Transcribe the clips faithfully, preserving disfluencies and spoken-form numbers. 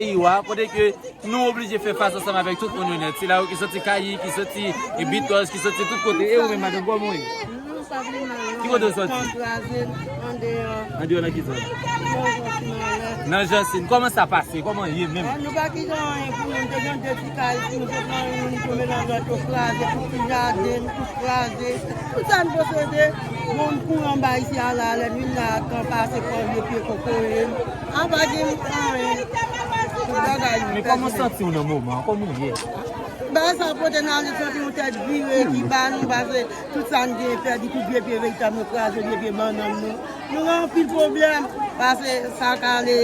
Iwa, kote ke nou oblije fè fas ansanm avèk tout moun yo nèt. Se la yo ki soti Kayi, ki soti e Bitòs, ki soti tout kote. E ou menm, madanm, kòman w ye? Nou pa vle mal, non. Ki kote w soti? Tan kraze, andeyò. Andeyò nan ki zòn? Nan Jansin, nan lè. Nan Jansin. Kòman sa pase? Kòman ye menm? Ah, nou pa kite anyen pou nou. Te gen de ti kay, nou te pran youn, nou tonbe nan lòt, yo kraze, tout ti jaden, tout kraze. Tout sa n posede, bon, kouran bay isi a la, lè n vin la, tan pase, pran vye pye kokoye. An pa gen anyen. Tout bagay yo pèdi. Men kòman w santi w nan moman an? Kòman w ye? Bagay sa pote n ale santi yon tèt vire ki ba nou, pase tout sa n gen pèdi, tout vye pye vejitab nou kraze, vye pye bannann nou. Nou gen anpil pwoblèm, pase sa k ale,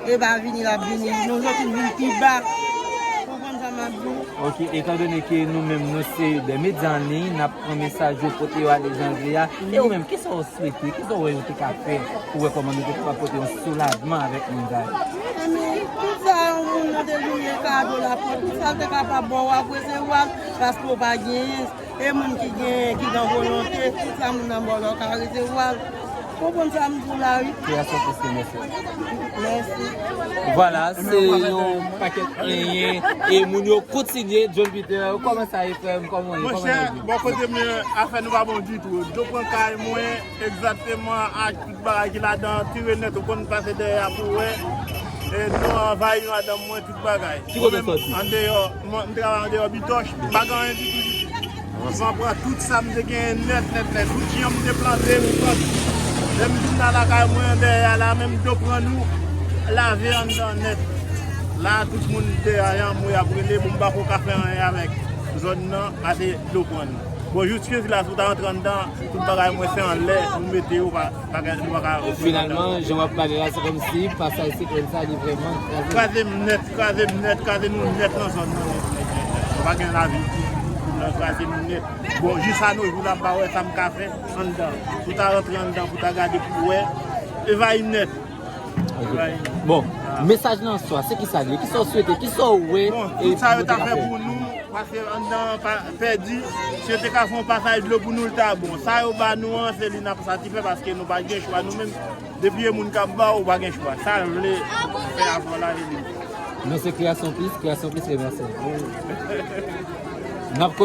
e pa vini, l ap vini. Nou sot vin pi ba. Konprann sa m ap di w? Ok, etandone ke nou menm nou se de medya an liy, n ap pran mesaj yo, pote yo ale jan l ye a. E ou menm, kisa w swete, kisa w wè yo te ka fè pou wè kòman nou te kapab pote yon soulajman avèk moun sa yo? Ebyen, tout sa yon moun nan te vin gen kado l ap pran, tout sa l te kapab ba w, w ap resevwa l, paske w pa genyen. E moun ki genyen, ki gen volonte, tout sa moun nan ba w la, w ka resevwa l. Konprann sa m di w la, wi. Kreyasyon Plis ke mèsi. Mèsi. Vwala, se yon pakèt enyen. E moun yo kontinye, John Peter, kòman sa ye, frè m? Kòman w ye? Kòman nèg yo? Monchè, bò kote m ye, afè nou pa bon ditou. Dlo pran kay mwen, egzakteman, ak tout bagay ki ladan, tire nèt, ou konn pase dèyè a pou wè. E nou anvayi madanm mwen, tout bagay. Ki kote w soti? Andeyò, mwen, m travay andeyò Bitòch, m pa gen anyen ditou, ditou. Van pran tout sa m te genyen nèt, nèt, nèt. Tout jan m te plante, m pran tout. Lè m vin la lakay mwen, dèyè a la, menm dlo pran nou, lave anndan nèt. La, tout moun dèyè a, y ap rele, bon, m pa ko ka fè anyen avèk zòn nan, pase dlo pran nou. Bon, jiskizila, si w ta rantre anndan, tout bagay mwen se anlè, nou mete yo, pa, pa, nou pa ka. Finalman, jan w ap pale la, se kòmsi pasaj siklòn sa, li vrèman kraze. Kraze m nèt, kraze m nèt, kraze nou nèt nan zòn nan nèt, nèt, nèt, nèt. Nou pa gen lavi isit, nou kraze nou nèt. Bon, jis a no jou, n ap ba wè sa m ka fè anndan. Si w ta rantre anndan pou w ta gade pou w wè, envayi nèt. Ok. Envayi nèt. Bon, mesaj nan swa, se kisa l ye? Kisa w swete? Kisa w wè? Bon, e tout sa yo ta fè pou nou, pase anndan pa pèdi, si yo te ka fè yon pasaj dlo pou nou, l ta bon. Sa yo ba nou an, se li n ap satisfè paske nou pa gen chwa nou menm. Depi e moun k ap ba w, ou pa gen chwa. Sa l vle fè avè w la, e li. Nou se Kreyasyon Plis, Kreyasyon Plis remèsye. N ap